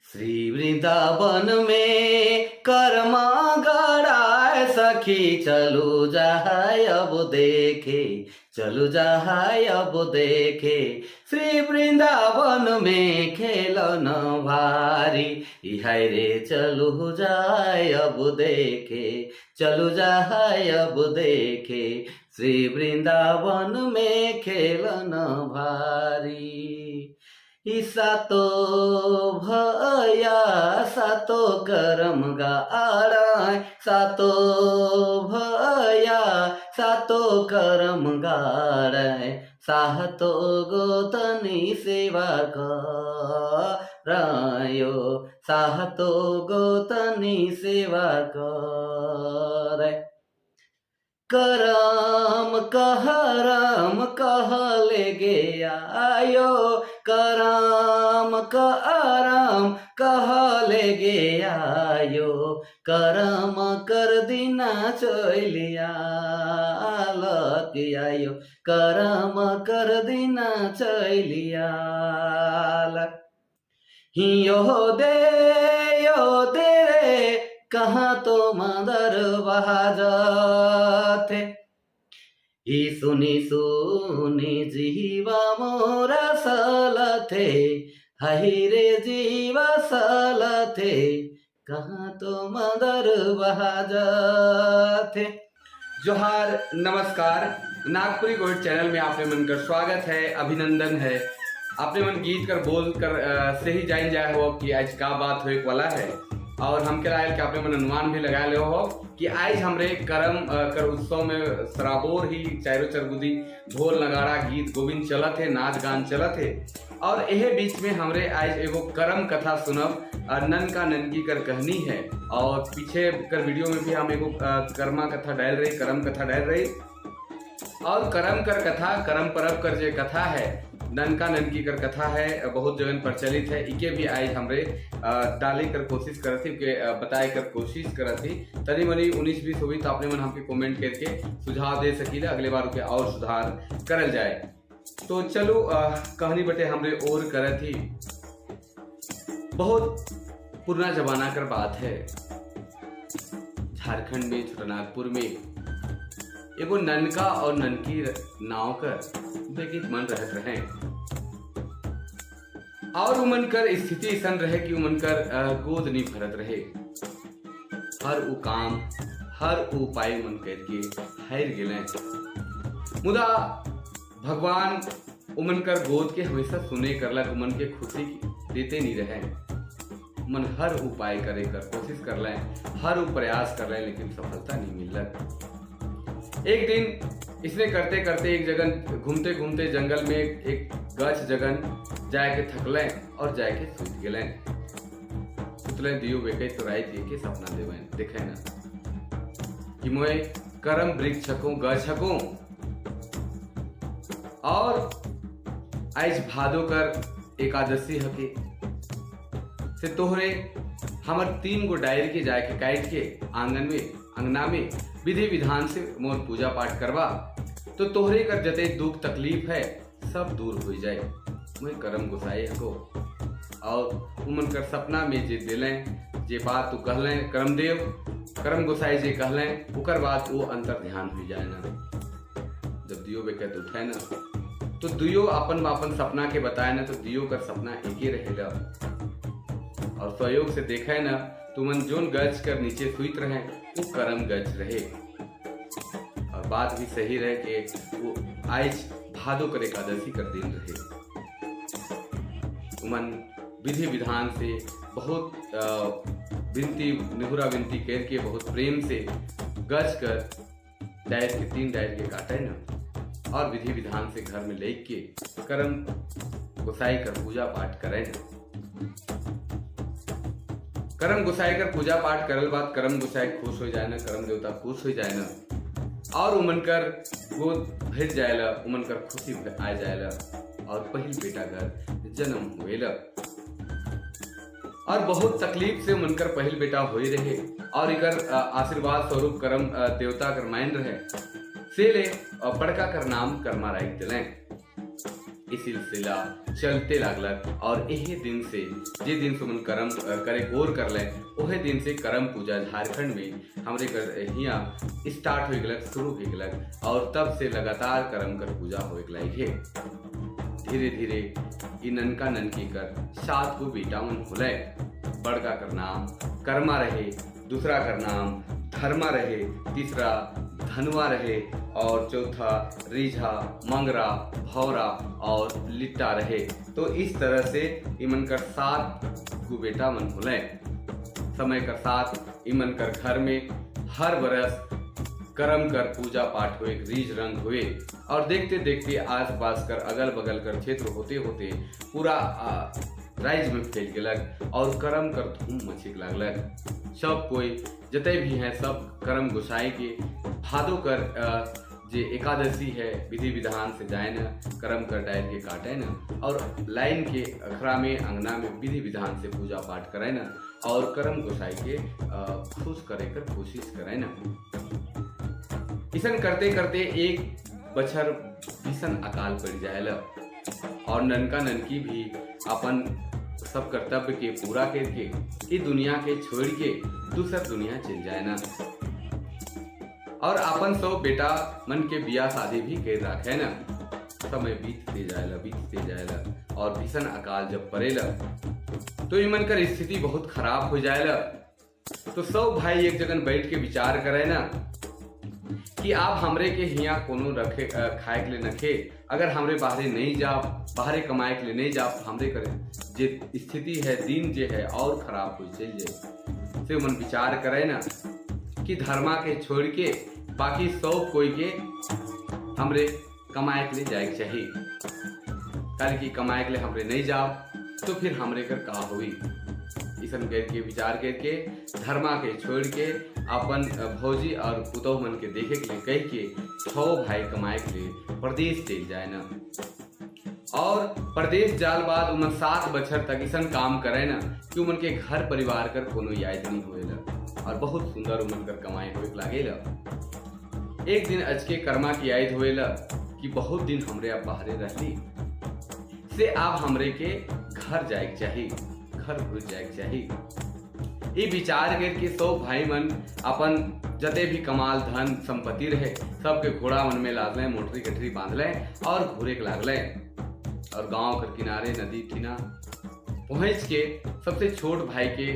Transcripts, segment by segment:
श्री वृंदावन में कर्मा गड़ाए सखी, चलू जाए अब देखे, चलू जाए अब देखे। श्री वृंदावन में खेलन भारी हाय रे, चलू जाए अब देखे, चलू जाए अब देखे। श्री वृंदावन में खेलन भारी। ई सातो भया सातो करम गाड़ाय, सातो भया सातो करम गाड़ाय, सातो गोतनी सेवा करायो, सातो गोतनी सेवा करे। करम कहरम कहले गे आयो, करम करम कहले गे आयो, करम कर दिना चलिया लक आयो, करम कर दिना चलिया। हियो दे यो दे रे, कहाँ तो मदर बहाजथे। ई सुनी सुनी जीवा मोरा सलथे, हही रे जीवा सलथे, कहाँ तो मदर बहाजथे। जोहार, नमस्कार। नागपुरी गोल्ड चैनल में आपने मन कर स्वागत है, अभिनंदन है। आपने मन गीत कर बोल कर से ही जान जाए हो कि आज का बात होए वाला है और हम के लायल कि आपने मन अनुमान भी लगा ले हो कि आज हमरे करम कर उत्सव में सराबोर ही चारों चरगुदी ढोल नगाड़ा गीत गोविंद चलत है, नाच गान चलत है और यहे बीच में हमरे आज एगो करम कथा सुनब, नन का ननकी कर कहनी है। और पीछे कर वीडियो में भी हम एगो कर्मा कथा डाल रही, करम कथा डाल रही और करम कर कथा, करम परब कर जे कथा है, ननका ननकी कर कथा है, बहुत जगन प्रचलित है। इके भी आज हमरे डाले कर कोशिश करत थी के बताए कर कोशिश करत थी। तनी मनी 19-20 होई तो अपने मन हमके कमेंट करके सुझाव दे सकीला, अगले बार के और सुधार करल जाए। तो चलो, कहानी बटे हमरे और करत थी। बहुत पुराना जमाना कर बात है। झारखंड में छोटा नागपुर में एगो ननका और ननकी नाव कर बेगित मन रहत रहे और उमन कर स्थिति ऐसन रहे कि उमन कर गोद नहीं भरत रहे। हर उ काम, हर उपाय मन करके हार गेले, मुदा भगवान उमन कर गोद के हमेशा सुने करलक, उमन के खुशी देते नहीं रहे। मन हर उपाय करे कर कोशिश कर लें, हर उ प्रयास कर लें, लेकिन सफलता नहीं मिलत। एक दिन इसने करते करते एक जगह घूमते घूमते जंगल में एक गछ जगन जाए के थकले और जाए के सुत गेले। सुतले दियो बेके तो रात के सपना देवे देखे ना कि मोए करम वृक्ष को गछ को और आज भादो कर एकादशी हके से तोहरे हमर तीन गो डायर के जाए के काट के आंगन में, अंगना में विधि विधान से मोर पूजा पाठ करवा तो तोहरे कर जते दुख तकलीफ है, सब दूर हो जाए। मुझे करम गुसाई हको। और उमन कर सपना में जे दिलें, जे बात तू कहलें, करमदेव करम गोसाई जे कहलें, उकर बाद वो अंतर ध्यान हो जाए ना। जब दियो बेकत उठे ना तो दियो अपन अपन सपना के बताए ना, तो दियो कर सपना एक ही रहेला और सहयोग से देखे ना तो मन जोन गज कर नीचे सुइत रहे, वो करम गज रहे। और बात भी सही रहे कि वो आज भादो कर एकादशी कर दिन रहे। उमन विधि विधान से बहुत विनती निहुरा विनती करके बहुत प्रेम से गज कर डायर के तीन डायर के काटे ना और विधि विधान से घर में लेके करम गोसाई कर पूजा पाठ करे ना। करम गोसाई कर पूजा पाठ करल बाद करम गोसाई खुश हो जाए ना, करम देवता खुश हो जाए ना और उमन कर गोद भर जाएला, उमन कर खुशी आ जाएला और पहिल बेटा घर जन्म हुएला। और बहुत तकलीफ से उमन कर पहिल बेटा होई रहे और इकर आशीर्वाद स्वरूप करम देवता कर मान रहे से ले बड़का कर नाम कर्मा राख दिलें। ई सिलसिला चलते लागलक और यही दिन से, जे दिन से मन करम करे गोर करले, ओहे दिन से करम पूजा झारखंड में हमरे कर हिया स्टार्ट हो गलक, शुरू हो गलक और तब से लगातार करम कर पूजा हो गई है। धीरे धीरे ई ननका ननकी कर 7 गो बेटा मन होले। बड़का कर नाम कर्मा रहे, दूसरा कर नाम धर्मा रहे, तीसरा धनवा रहे और चौथा रिझा, मंगरा, भौरा और लिट्टा रहे। तो इस तरह से इमन कर 7 गो बेटा मन होले। समय कर साथ इमन कर घर में हर बरस करम कर पूजा पाठ हुए, रीझ रंग हुए और देखते देखते आस पास कर अगल बगल कर क्षेत्र होते होते पूरा राज्य में फैल गलक और करम कर धूम मचे लागलक। सब कोई जते भी हैं सब करम गोसाई के भादो कर जे एकादशी है विधि विधान से जाए न, करम कर डायल के काटे न और लाइन के अखरा में अंगना में विधि विधान से पूजा पाठ करे न और करम गोसाई के खुश करे कर कोशिश करे न। इसन करते करते एक बछर भीषण अकाल पड़ जाएला और ननका ननकी भी अपन सब कर्तव्य के पूरा करके ई दुनिया के छोड़ के दूसर दुनिया चल जाए ना और अपन सब बेटा मन के बिया शादी भी कर रखे ना। समय बीतते जाएला, बीतते जाएला और भीषण अकाल जब पड़ेला तो इमन कर स्थिति बहुत खराब हो जाएला। तो सब भाई एक जगह बैठ के विचार करे ना कि आप हमरे के हिया कोनो रखे खाए के लिए नखे, अगर हमरे बाहरे नहीं जाब, बाहरे कमाए के लिए नहीं जाब, तो हमरे करे जे स्थिति है दिन जे है और खराब हो चल जाए। से मन विचार करे ना कि धर्मा के छोड़ के बाकी सब कोई के हमरे कमाए के लिए जाए के चाहिए, कल की कमाए के लिए हमरे नहीं जाओ तो फिर हमरे कर का होई। इसन करके विचार करके धर्मा के छोड़ के अपन भौजी और पुतोह मन के देखे के लिए कह के 6 भाई कमाए के लिए प्रदेश चल जाए ना। और प्रदेश जाल बाद उमन 7 बछर तक इसन काम करे ना कि उमन के घर परिवार कर कोनो याद नहीं होएला और बहुत सुंदर उमन कर कमाए होए लागेला। एक दिन अजके कर्मा की याद होएला कि बहुत दिन हमरे अब बाहरे रहली से आप हमरे के घर जाए के चाही, घर घुस जाए के चाही। ये विचार करके सब भाई मन अपन जते भी कमाल धन संपत्ति रहे सबके घोड़ा मन में लाद लें, मोटरी गठरी बांध लें और घूरे के लाग लें और गांव के किनारे नदी ठिना पहुंच के सबसे छोट भाई के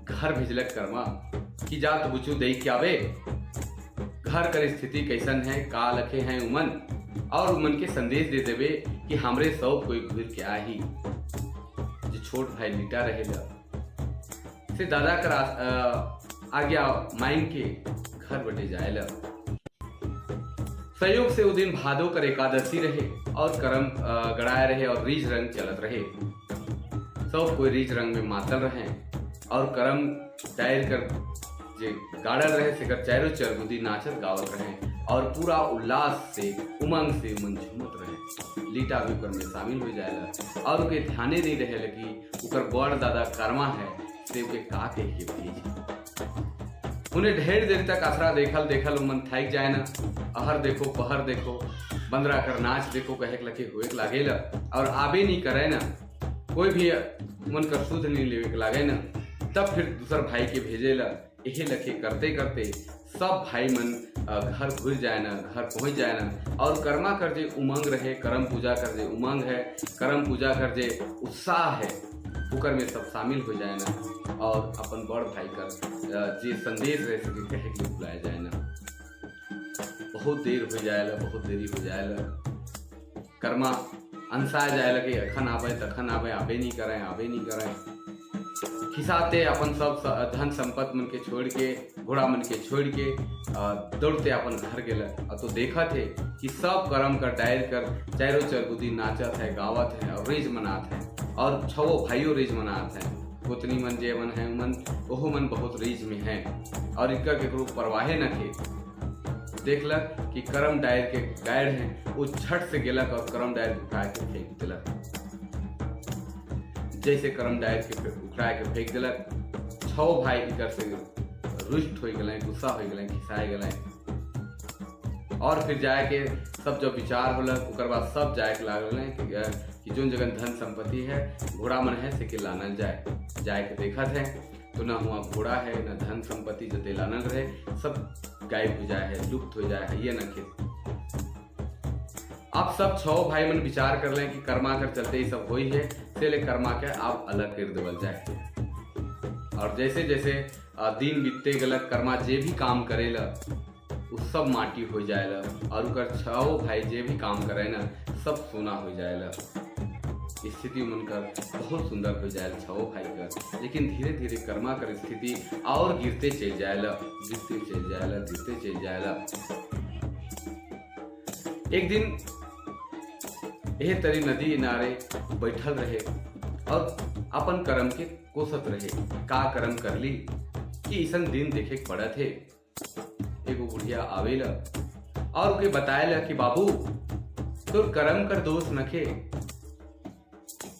घर भेजलक कर्मा कि जा तो बुचू देख के आवे घर कर स्थिति कैसन है, का लखे हैं उमन और उमन के संदेश दे देवे कि हमरे सब कोई घूर के आही। जो छोट भाई लिटा रहेला से दादा कर आज्ञा मांग के घर बटे जाएला। संयोग से वो दिन भादो कर एकादशी रहे और करम गड़ाए रहे और रीझ रंग चलत रहे। सब कोई रीझ रंग में मातल रहे और करम दायर कर जे गाड़ल रहे से कर चारों चरगुदी नाचत गावत रहे और पूरा उल्लास से उमंग से मन झूमत रहे। लीटा भी ओकर में शामिल हो जाएला और उके ध्याने नहीं रहे लगी उकर बड़ दादा कर्मा है से उके का कह के भेज। उन्हें ढेर देर तक असरा देखल देखल उमन थाक जाए ना, अहर देखो पहर देखो बंदरा कर नाच देखो कहे के लगे होए के लागेला और आबे नहीं करे ना, कोई भी मन कर सुध नहीं लेवे के लागे ना। तब फिर दूसर भाई के भेजेला। यही लखे करते करते सब भाई मन घर घुस जाए ना, घर पहुंच जाए ना और कर्मा कर जे उमंग रहे, करम पूजा कर जे उमंग है, करम पूजा कर जे उत्साह है, उकर में सब शामिल हो जाए ना और अपन बड़ भाई कर जे संदेश रह सके कहे के बुलाया जाए ना। बहुत देर हो जाएला, बहुत देरी हो जाएला, कर्मा अंसा जाएला कि अखन आवे तखन आवे, आबे नहीं करें, आबे नहीं करें। खिसाते अपन सब धन संपत्ति मन के छोड़ के, घोड़ा मन के छोड़ के दौड़ते अपन घर गेला और तो देखा थे कि सब करम कर डायर कर चारों चरगुदी नाचत है, गावत है और रेज मनात है और छवो भाइयों रेज मनात है। गोतनी मन जे मन है मन ओहो मन बहुत रेज में है और इनका केकरो परवाहे न थे। देखलक कि करम डायर के गायड हैं वो झट से गेलक और करम डायर उठा के फेंक दिलक। जैसे करम डायर के उखड़ा के फेंक दिलक, छो भाई इधर से रुष्ट हो गए, गुस्सा हो गए, खिसाए गए और फिर जाके सब जब विचार होलक, ओकर बाद सब जाए के लागल हैं कि जोन जगह धन संपत्ति है, घोड़ा मन है, से के लानल जाए। जाए के देखत है तो ना हुआ घोड़ा है, ना धन संपत्ति जते लानल रहे, सब गायब हो जाए है, लुप्त हो जाए है, ये न खेत। आप सब छो भाई मन विचार कर लें कि कर्मा कर चलते ही सब होई है, से ले कर्मा के आप अलग कर देवल जाए। और जैसे जैसे दिन बीतते गलक, कर्मा जे भी काम करेला वो सब माटी हो जाएला और उकर छो भाई जे भी काम करे ना, सब सोना हो जाएला। स्थिति उनकर बहुत सुंदर हो जाएला छो भाई कर। लेकिन धीरे धीरे कर्मा कर स्थिति और गिरते चल जाएला, गिरते चल जाएला, गिरते चल जाएला। एक दिन यह तरी नदी किनारे बैठल रहे और अपन कर्म के कोसत रहे, का कर्म कर ली कि ऐसन दिन देखे के पड़त है। एगो बुढ़िया आवेला और ओके बताएला कि बाबू, तोर कर्म कर दोष नखे,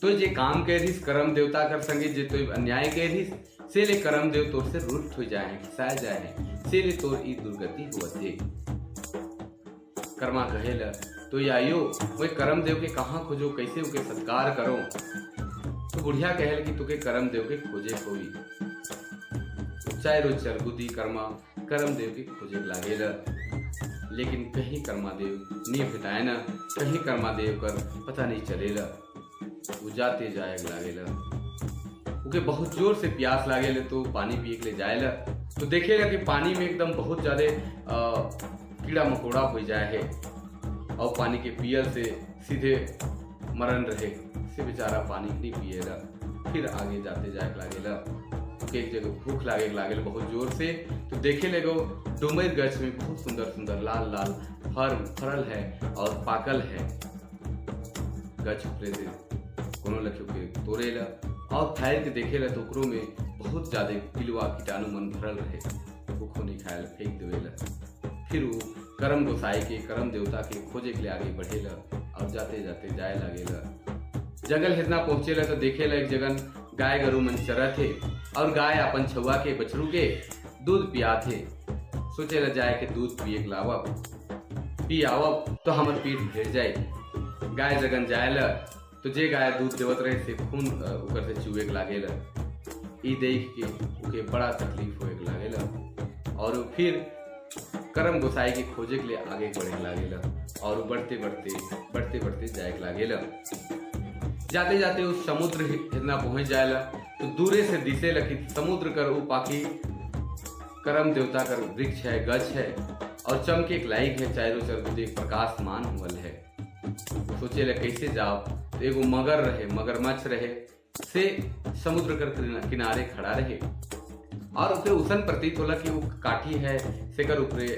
तो जे काम के रहिस करम देवता कर संगे जे तो अन्याय के रहिस, से ले करम देव तोर से रुष्ट हो जाए, खिसाए जाए, से ले तोर ई दुर्गति हुआ थे। कर्मा कहेला तो आयो वही करम देव के कहाँ खोजो, कैसे ओके सत्कार करो। तो बुढ़िया कहल कि तुके करम देव के खोजे खोई। चाहे रोज चरगुदी कर्मा करम देव के खोजे लागेला, लेकिन कहीं कर्मा देव नहीं भेटाए ना, कहीं कर्मा देव कर पता नहीं चलेला। वो जाते जाए लागेला, ओके बहुत जोर से प्यास लागेला तो पानी पिए के लिए जाएला तो देखेला कि पानी में एकदम बहुत ज्यादा कीड़ा मकोड़ा हो जाए है और पानी के पियल से सीधे मरण रहे, से बेचारा पानी नहीं पिएला। फिर आगे जाते जाए लागेला, ओके एक जगह भूख लागे लागेला बहुत जोर से तो देखे लगो डुमर गछ में बहुत सुंदर सुंदर लाल लाल फल फरल है और पाकल है। गछ ऊपरे से कोनो लखे के तोड़ेला और फैल के देखेला तो ओकरो में बहुत ज्यादा पिलुआ कीटाणु मन भरल रहे, भूखो नहीं खायल फेंक देवेला। फिर वो करम गोसाई के करम देवता के खोजे के लिए आगे बढ़ेला और जाते जाते जाए लागेला। जंगल इतना पहुंचेला तो देखेला एक जगह गाय गरु मन चरत थे और गाय अपन छुआ के बछरू के दूध पिया थे। सोचेला जाए के दूध पिए के लावब, पी आवब तो हमर पेट भर जाए। गाय जगन जाएला तो जे गाय दूध देवत रहे से खून ऊपर से चुए के लागेला। ई देख के ओके बड़ा तकलीफ होए के लागेला और फिर करम गोसाई के खोजे के लिए आगे बढ़े लागेला और बढ़ते बढ़ते बढ़ते बढ़ते जाए के लागेला। जाते जाते उस समुद्र इतना पहुंच जाएला तो दूरे से दिसेला कि समुद्र कर ऊ पाकी करम देवता कर वृक्ष है, गछ है और चमके एक लाइक है, चारों चरगुदे प्रकाशमान हुअल है। सोचे ला कैसे जाओ तो एगो मगर रहे, मगरमच्छ रहे, से समुद्र कर किनारे खड़ा रहे और ओके उसन प्रतीत होला कि वो काठी है, सेकर ऊपरे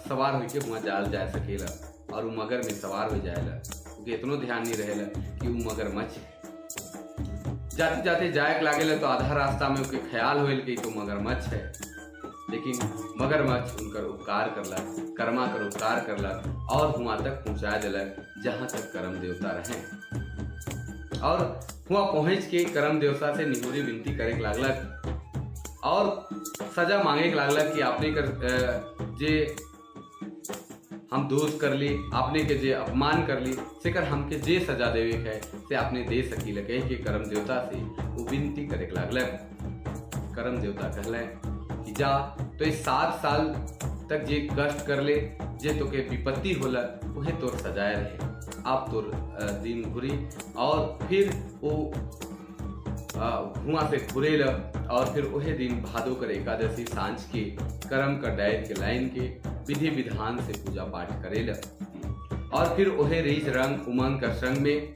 सवार होके वहाँ जाल जा सकेला और वो मगर में सवार हो जाएला। ओके इतनो ध्यान नहीं रहेला कि वो मगरमच्छ है। जाते जाते जाए लागेला तो आधा रास्ता में ओके ख्याल होइल कि तो मगरमच्छ है, लेकिन मगरमच्छ उनकर उपकार करला, कर्मा कर उपकार करला और हुआ तक पहुंचा दिलक जहाँ तक करम देवता रहे। और हुआ पहुंच के करम देवता से निहोरी विनती करे के लागलक और सजा मांगे के लागलक कि आपने कर जे हम दोष कर ली, आपने के जे अपमान कर ली, सेकर हमके जे सजा देवे के है से आपने दे सकी कह के करम देवता से वो विनती करे के लागलक। करम देवता कहले कि जा तो इस 7 साल तक जे कष्ट कर ले, जे तोके विपत्ति होला उहे तोर सजाए रहे, आप तोर दिन घुरी। और फिर वो हुआ से घुरेल और फिर वही दिन भादो कर एकादशी सांझ के करम कर डायर के लाइन के विधि विधान से पूजा पाठ करेल और फिर वही रीछ रंग उमंग कर संग में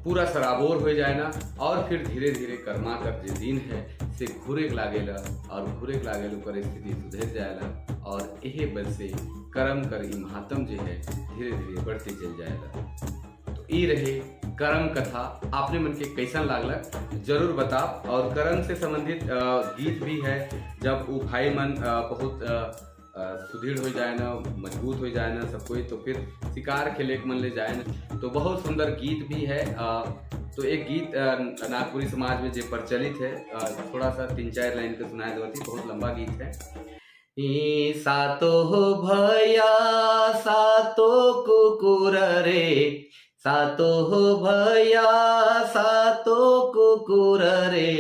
पूरा सराबोर हो जाए ना। और फिर धीरे धीरे कर्मा कर जे दिन है से घूरे लागेला और घूरे लागेला ओकर स्थिति सुधर जाएला और यही बल से कर्म कर ई महात्म जो है धीरे धीरे बढ़ते चल जाएला। तो ई रहे करम कथा। आपने मन के कैसन लागलक जरूर बता। और करम से संबंधित गीत भी है, जब वो भाई मन बहुत सुदृढ़ हो जाए ना, मजबूत हो जाए ना सब कोई, तो फिर शिकार खेले के मन ले जाए ना, तो बहुत सुंदर गीत भी है। तो एक गीत नागपुरी समाज में जो प्रचलित है, थोड़ा सा 3-4 लाइन के सुनाए दो, बहुत लंबा गीत है। ई सातो भैया सातो कुकुर रे, सातो भैया सातो कुकुर रे,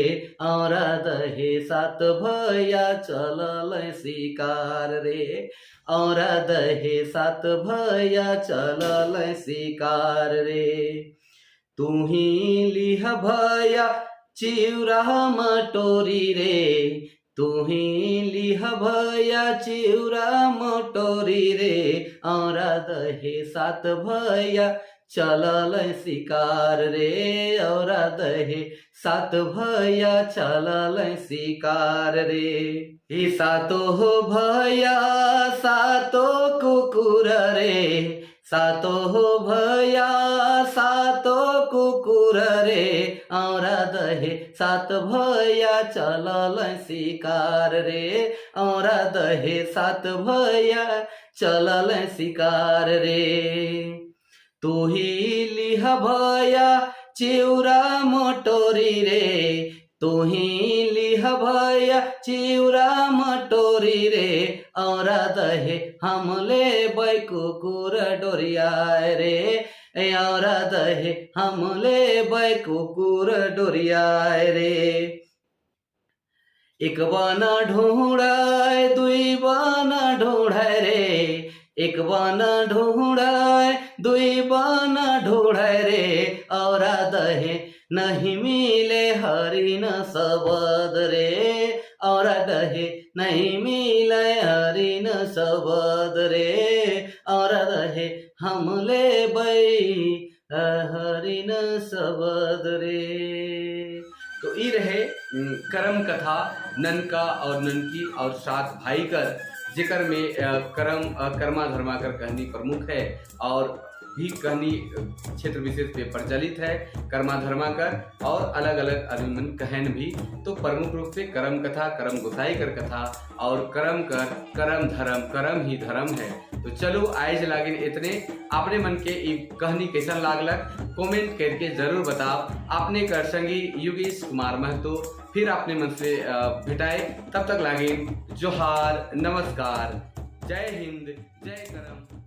और दहे सात भैया चलल शिकार रे, और दहे सात भैया चलल शिकार रे। तुही लिह भैया चिउरा मटोरी रे, तुही लिह भैया चिउरा मटोरी रे, और दहे सात भैया चलल शिकार रे, और दहे सात भैया चलल शिकार रे। ई सातो भैया सातो कुकुर रे, सातो भैया सातो कुकुर रे, और दहे सात भैया चलल शिकार रे, और दहे सात भैया चलल शिकार रे। तुही लिह भैया चिउरा मटोरी रे, तुही लिह भैया चिउरा मटोरी रे, और दहे हम लेबै कुकुर डोरिया रे, और दहे हम लेबै कुकुर डोरिया रे। एक बन ढूंढाय दुई बन ढूंढाय रे, एक बन ढूंढाय दुई बन ढूंढाय रे, और दहे नहीं मिले हरिन शबद रे, और दहे नहीं मिले हरिन शबद रे, और दहे हम लेबै हरिन शबद रे। तो ई रहे करम कथा ननका और ननकी और सात भाई कर, जेकर में करम कर्मा धर्मा कर कहानी प्रमुख है और भी कहानी क्षेत्र विशेष पे प्रचलित है कर्मा धर्मा कर और अलग अलग आदमी मन कहन भी। तो प्रमुख रूप से करम कथा, करम गोसाई कर कथा और करम कर करम धर्म, करम ही धर्म है। तो चलो आइज लागिन इतने। अपने मन के ई कहानी कैसन लागलक कमेंट करके जरूर बताओ। अपने कर संगी योगेश कुमार महतो फिर अपने मन से भेटाए, तब तक लागिन जोहार, नमस्कार, जय हिंद, जय करम।